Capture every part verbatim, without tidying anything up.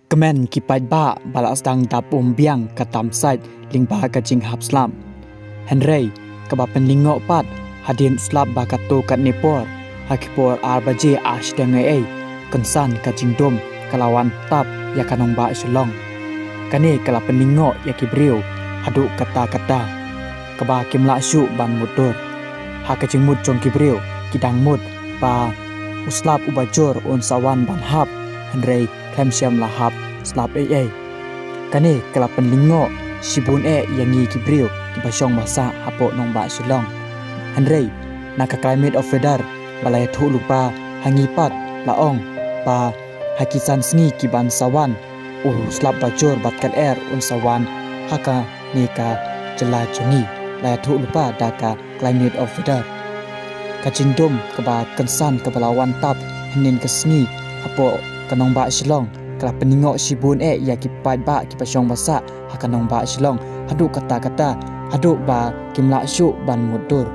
Kmen ki paidbah ba la sdang dap um biang ka tam sait lyngba ka jinghap slap. Hynrei kaba pynlyngngoh pat hadien u slap ba katto katne por, ha ki por ar baje ar shiteng eiei, kynsan ka jingdum ka la wan tap ïa ka nongbah Shillong. Kane ka la pynlyngngoh ïa ki briew haduh katta katta, kaba kim lah shuh ban mutdur. Ha ka jingmut jong ki briew, ki dang mut ba u slap uba jur un sa wan ban hap, hynrei khlem shym la hap slap eiei. Kane ka la pynlyngngoh shibun eh ïa ngi ki briew kiba shong ba sah hapoh nongbah Shillong. Hynrei na ka climate of weather ba la ïathuh lypa ha ngi pat la ong ba ha ki san sngi kiban sa wan, u slap ba jur bad ka lyer un sa wan ha kane ka jylla jong ngi, la ïathuh lypa da ka climate of weather. Ka jingdum kaba kynsan kaba la wan tap hynnin ka sngi hapoh ka nongbah Shillong ka la pynlyngngoh shibun eh ïa ki paidbah kiba shong ba sah ha ka nongbah Shillong haduh katta katta, haduh ba kim lah shuh ban mutdur.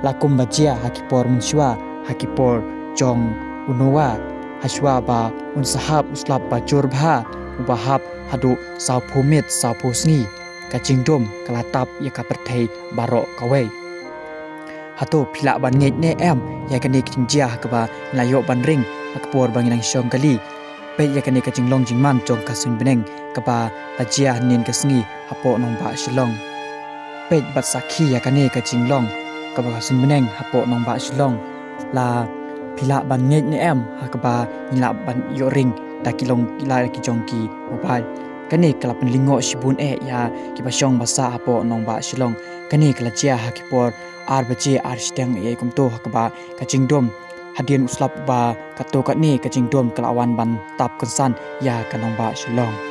La kumba jia ha ki por mynshuwa, ha ki por jong u Noah, hashwa ba un sa hap u slap ba jur bha, uba hap haduh sawphew miet sawphew sngi, ka jingdum ka la tap ïa ka pyrthei baroh kawei. Hato phi lah ban ngeit ne em ïa kane ka jingjia ha kaba ngi la ïoh ban ring ha ka por ba ngi nang shong kali? Peit ïa kane ka jinglong jingman jong ka suiñ bneng kaba la jia hynnin ka sngi hapoh nongbah Shillong. Peit bad sakhi ïa kane ka jinglong kaba ka suiñ bneng hapoh nongbah Shillong. La phi lah ban ngeit ne em ha kaba ngi lah ban ïoh ring da ki long ki la ki jong ki mobile? Kane ka la pynlyngngoh shibun eh ïa kiba shong ba sah hapoh nongbah Shillong. Kane ka la jia ha ki por ar baje ar shiteng eiei kumto, ha kaba ka jingdum hadien u slap ba katto katne ka jingdum ka la wan ban tap kynsan ïa ka nongbah Shillong.